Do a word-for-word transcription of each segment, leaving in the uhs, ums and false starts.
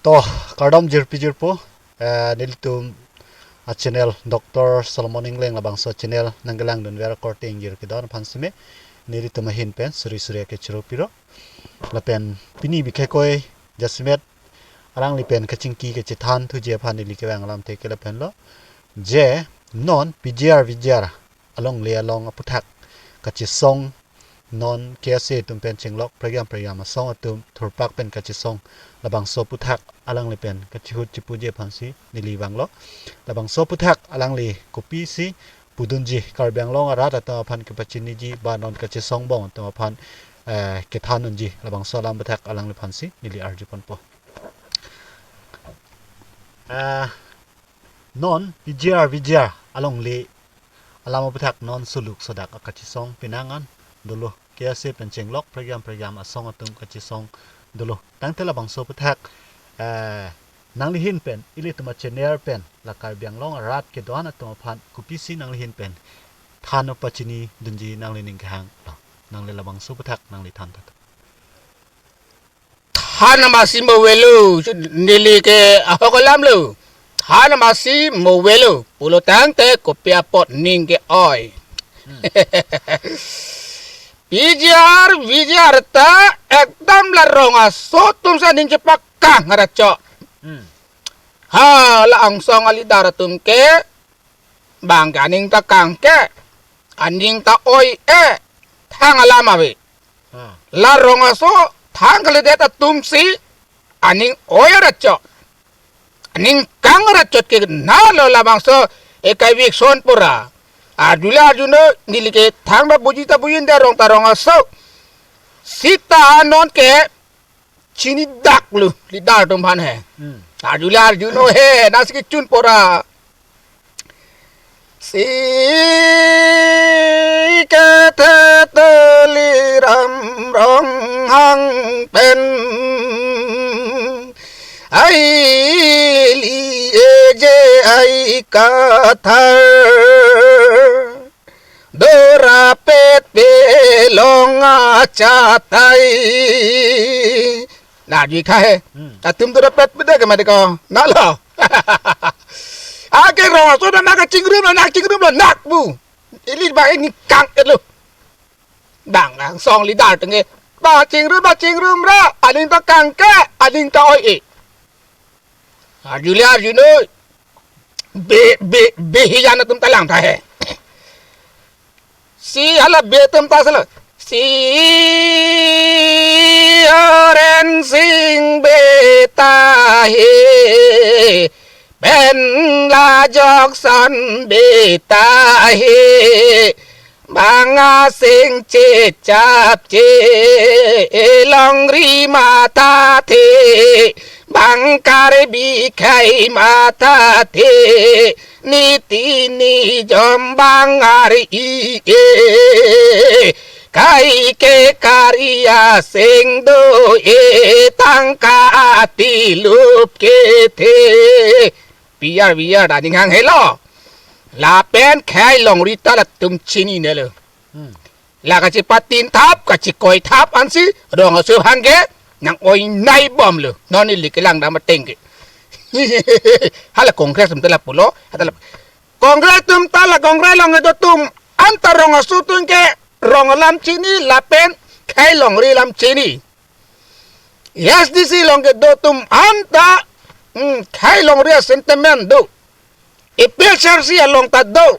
To, kardom jirpi jirpo, eh, nelitum a channel Doctor Solomon Engleng labangso channel nangkelangdunver akorte ingjir kedon aphan seme, nelitum ahin pen suri suri ke chiro piro. Lapen pini bikhe koi jasemet alangli pen kachingki kachethan thuji aphan neli kevang alamthe ke lapen lo. Je non P G R V G R alongle along aputhak kachesong, non K S A atum pen chenglok pregiam pregiam asong atum thurpak pen kachesong labangso aputhak alangli pen kachihut chipuji aphan si neli vanglo. Labangso aputhak alangli kopisi pudunji, Karbi Anglong arat atum aphan kepachiniji, ba non kachesong bom atum aphan, eh, kethan unji, labangso alam aputhak alangliphan si neli arju ponpo. Eh, non P G R V G R alongle alam aputhak non suluk sodak akachesong penang an dolo, K S A pen chenglok pregiam pregiam asong atum kachesong dolo. Tangte labangso aputhak, eh, nangli ahin pen, ilitum a channel pen, la Karbi Anglong arat kedo-an atum aphan kopisi nangli ahin pen than pachini dunji nangli ning kehang lo. Nangli labangso aputhak nangli than tha. Than masi mo avelo, neli ke ahok alam lo. Than masi mo avelo, pulo tangte kopi apot ning ke-oi. P G R, V G R ta ekdam la rong aso atum si aning chepakang arat chot. Hmm. Ha, la angsong a leader atum ke, bang ke aning ta kangke, aning ta oi-e, thang alam ave. Ah. La rong aso thang kalidet atum si aning oi arat chot, aning kang arat chot ke na lo labangso ekai vik son pura. Arjule arjunon, neli ke thang ta buji ta bujin de, rong ta rong aso. Seta non ke chinidak lo leader atum aphan he. Hmm. Arjule arjunon he, nasi kechun pura. Si kethe Tuliram Ronghang pen, ai li eje ai kathar, dorapet pe long achatai. Na, ji kha he. Hmm. Atum dorapet pe de ke mati ko. Na lo. Ake rong aso na kachingrum lo, na kachingrum lo, nak bu. Ili ba ini kang et lo. Bang angsong leader tengke. Ba chingrum, ba chingrum ra. Aning ta kangke, aning ta oi-e. Arjule arjunon. Be, be, be hijan atum ta lang tha he. Si hala be atum ta sala. Si Oren Sing be ta he. Pen la Jokson be ta he. Bang asing chechap che longri mathathe, bang Karbi khei mathathe, niti nijom bang ari e, khei ke kari asing do-e, tangka atilup kethe. P R V R ta aning hang helo. Lapen khei longri ta latum chininelo. Hmm. La kachepatin thap, kachekoi thap ansi, rong aso aphan ke nang-oi nai bomlo. Non ili kelang dam ateng ke. Hala Congress atum ta lapulo, hala Congress atum ta, la Congress along kedo atum anta rong aso atum ke rong alam chini, lapen khei longri alam chini. A S D C along kedo atum anta, hmm, khei longri a-sentiment do. A P H L C along ta do.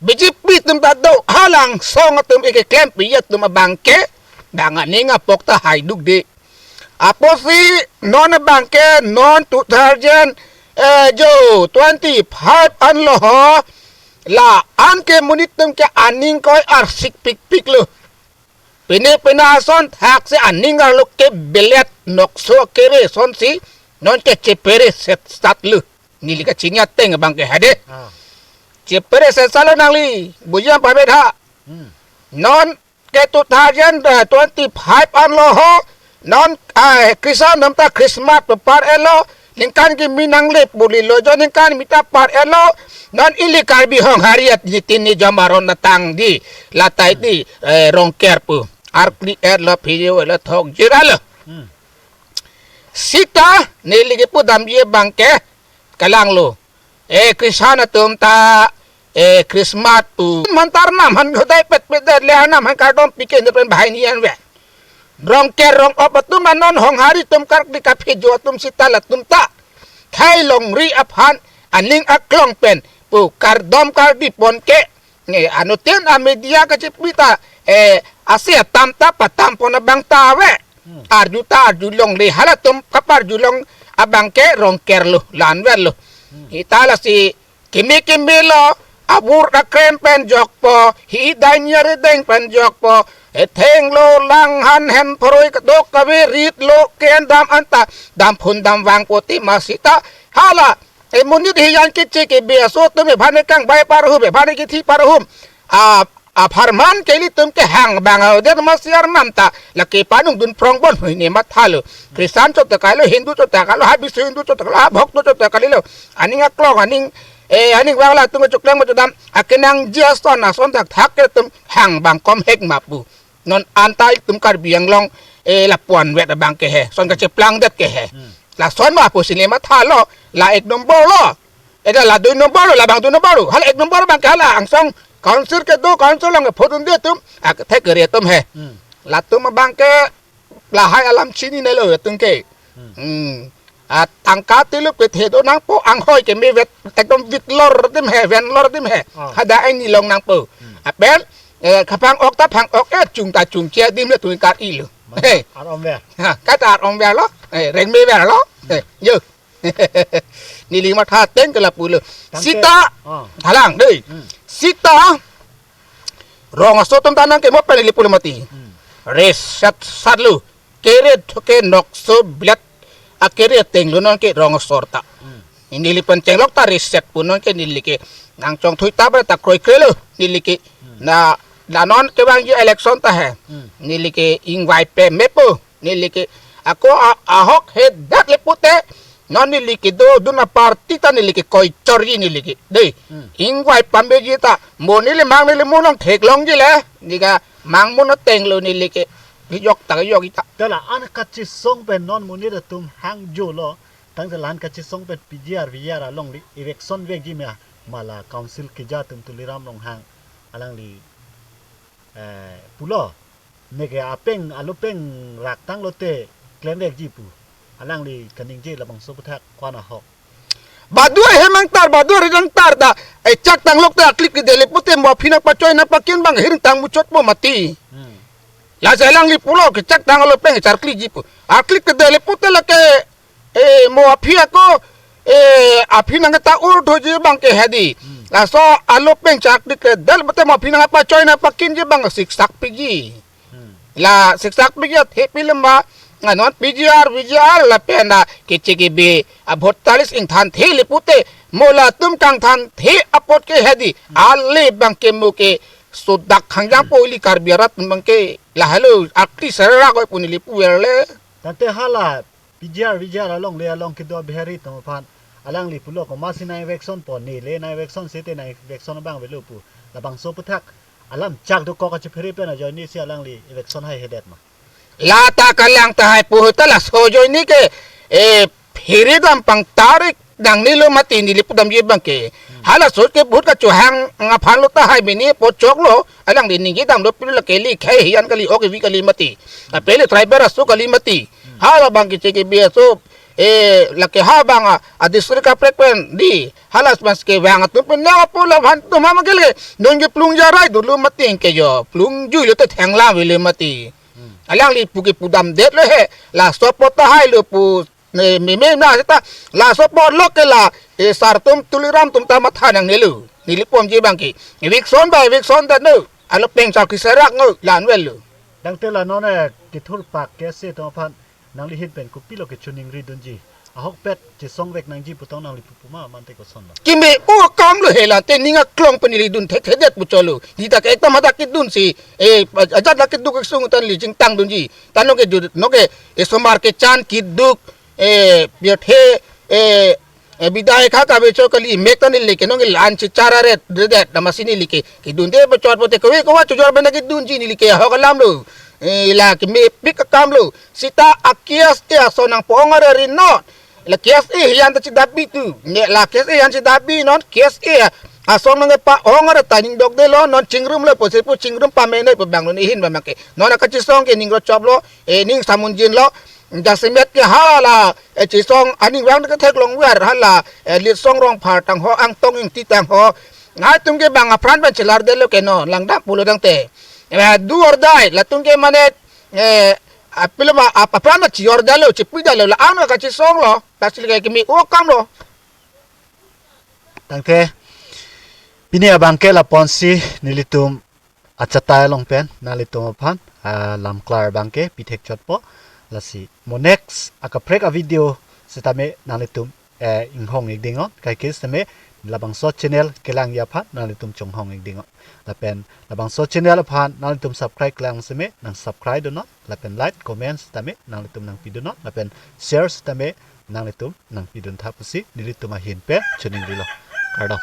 B J P atum ta do. Hala angsong atum ike klempi atum abang ke, bang aning apok ta haiduk de. Apotsi non abang ke non two thousand, eh, jo twenty-five anlo ho. La-an ke monit atum ke aning koi arsik pikpik lo. Pine pine ason thaksi aning arlo ke belet nokso kere asonsi non ke chepere setsat lo. Neli kachini ateng abang ke hade. Ah. Chepere setsat lo nangli, bujang pabet ha. Hmm. Non ke two thousand twenty-five anlo ho. Non, ah, Christian atum ta Christmas pepar-etlo, ningkan kimi nangle pu lilo, jo ningkan kimi ta par-etlo, non ili Karbi Anglong hari at niti nijom aron natang di, latai di, eh, Rongker pu. Arkli-etlo, phiri-etlo, thokjir-etlo. Hmm. Sita neli kepudamji abangke kalanglo. Eh, Christian atum ta, eh, Christmas pu. Mantar nam han khodai petpet det le anam han kardom pike ne pen bahai ni an ve. Rongker rong-op atum anon honghari atum karkli kaphejo atum sita latum ta. Khai longri aphan aning aklong pen pu kardom kardi pon ke. Ne anuttin a media kachipi ta, eh, asi atam ta patam pon abang ta ave. Hmm. Arju ta arju longle halatum kaparju long abangke rongkerlo, lanverlo. Hmm. Hita lasi kimi kimi lo, abur akrem pen jokpo, hi dai nyari deng pen jokpo, ethenglo langhan hen phoroi kadok kave ritlo kendam anta, damphun damvang poti masita, hala, eh, monit hiyan kichi kibi aso atum ebhani kangbai parhum, ebhani kithi parhum. A, apharman ke ilitum kehang abang adet masi arnam ta, lake panung dun phrong bon hoi ne mathalo. Christian chot ta kalo, Hindu chot ta kalo, ha bisu Hindu chot ta kalo, ha bhokto chot ta kalilo. Aning aklong, aning, eh, aning vang latum chuklang machodam, akenangji ason, ason thakthak ke tum hang abang kom hek ma pu. Non anta itum Karbi Anglong, eh, lapuan vet abangke he, son kacheplang det ke he. Hmm. Lason ma pusi ne mathalo, la ek nombor lo. Eh, la dui nombor lo, labang dui nombor lo. Hala ek nombor abangke hala angsong council kedo, council along ke phodun de tum, ah, thek kere tum he. Hmm. Latum abangke lahai alam chinine lo atum ke. Hmm. Hmm. Ah, tangka tilup kethe do nangpo, anghoi ke mevet, ekdom vit lor dim he, ven lor dim he. Ah. Hada ai ni long nangpo. Hmm. Apel, eh, kaphang-ok ta phang-ok, eh, chung ta chungche dim le tum kar-i lo. Mane, he, ar-om ver. Ha, kata ar-om verlo. Eh, reng meverlo. Hmm. Eh, yo. Neli matha ateng ke lapulo. Tangte, sita. Ah. Halang, dei. Hmm. Sita. Rong aso atum ta nangkemo pen neli pulo mati. Hmm. Reset satlo. Kere thoke nokso bilat akere ateng lo nonke rong asor ta. Hmm. Neli pen chenglok ta reset pu nonke neli ke nangchongthui ta bre ta kroikre lo neli ke. Hmm. Na, na non kevangji election ta he. Hmm. Neli ke ingvai peme pu neli ke ako a-, ahok hedet le pute non neli ke do dun aparty ta neli ke koichorji neli ke. Dei. Hmm. Ingvai pameji ta mo neli mang neli mo nangtheklongji le. Neli ka mang mo na tenglo neli ke. Yok ta yok ita. Tela an kachesong pen non monit atum hangjo lo. Tangte la an kachesong pen P G R V G R along li election vekji ma, ma la council keja atum Tuliram Ronghang alangli, eh, pulo. Neke apeng, alupeng raktang lote klem vekji pu. Alangli kaningje labangso aputhak ko-an ahok. Baduai hem angtar, baduai ri angtar ta, eh, chak tanglok ta klik ke dele pute mo aphi nangpachoi nangpakin abang hiring tang muchot mo mati. Hmm. Lasi alangli pulo ke chak tanglo peng charkli ji pu. Aklik ke dele pute lake, eh, mo aphi ako, eh, aphi nang ta ur thoji abangke hedi. Hmm. Laso alo peng charkli ke del pute mo aphi nangpachoi nangpakinji abang siksak piji. Hmm. La siksak piji athe pilem ba, nga non P G R, V G R lapen da keche kebe a vote talis ingthan the le pute, mo latum kangthan the apot ke hedi, ale abangke mo ke sodak hangjang po ili Karbi arat abangke lahelo akti serera ko pu neli puverle. Tangte hala P G R, V G R along le along kedo Bihari atum aphan alangli pulo komatsi nang election po neli nang election sete nang election abang avelo pu. Labangso aputhak alam chak dokok kachephere pen ajoine si alangli election hai hedet ma. La ta kalang tahai pu ta laso ajoine ke, eh, phere dam pangtarik nangnelo mati neli pudamji abangke. Hmm. Halaso ke vote kachohang aphan lo tahai bini pochoklo, alangli ningje damlo pilo lake li khai hiyan kali ok evi kali mati. Hmm. Apele tribal aso kali mati. Hmm. Hala abangke che kebe aso, eh, lake ha abang a, a district kaprek pen di. Hala mas kevang atum pen nang apo la van atum ha magel ke. Nonke plung jarai dulu mati ke jo. Plung jui lo te thengla vele mati. Hmm. Alangli pu kepudam det lo he. Laso apot tahai lo pu ne meme na seta. Laso apot lo ke la, eh, sar atum Tuliram atum ta matha nangnelo. Neli pumji abangke. Eviction ba eviction ta no. Alo peng chak keserak ngo la-an avelo. Tangte la non, eh, kethur pak ke se atum aphan nangli ahin pen kopilo kechiningri dunji. Ahokpet chesong vek nangji pu tong nangli pu puma mante kosonlo. Keme o akam lo he la te ning aklong pen ili dun thekthedet pu cholo. Di ta ke ekta mata kedun si, eh, ajat la keduk kesung tan ili chingtang dunji. Tan nonke ju-, nonke, eh, osomar kechan keduk, eh, pirthe, eh, eh, bidai kha kavecho kali mek tan ili ke nonke la-an si chara ret dedet damasi neli ke. Kedunde pachot pote kove kova chojor benda kedunji neli ke ahok alam lo. Eh, la kemepik akam lo. Seta a-K S A ason nangpo-ong are ri non. La K S A hiyan ta chedap bi tu. Ne la K S A hiyan chedap bi non, K S A ason nangkepa-ong are ta ning dokdelo, non chingrum lo pusi pu chingrum pamenei pu bang lo ne hin ba make. Non akachesong ke ning rochop lo, eh, ning samunjin lo. Jasemet ke hala, eh, chesong aning vang ke theklong ver hala, eh, Litsong Rongphar tangho, Angtong Ingti tangho. Nangtum ke bang apran pen chelardetlo ke non, langdam pulo tangte. Eh, do or die, latum ke mane, eh, apilo ma, ap-, apran ma chi-or detlo, chipui detlo, la-an akachesong lo, plastic ke keme-o akam lo. Tangte, pini abang ke lapu-ansi nelitum achatai along pen nanglitum aphan, ah, lamklar abang ke pithek chotpo. Lasi mo next akaprek a-video sitame nanglitum, eh, inghong-ik dingnon. Kaike sitame labangso channel kelang aphan nanglitum chonghong-ik dingnon. Lapen labangso channel aphan nanglitum subscribe klang sitame nang subscribe dunnon. Lapen like, comment sitame nanglitum nangpidunnon. Lapen share sitame nanglitum nangpidun tha pusi nelitum ahin pen choningrilo. Kardom.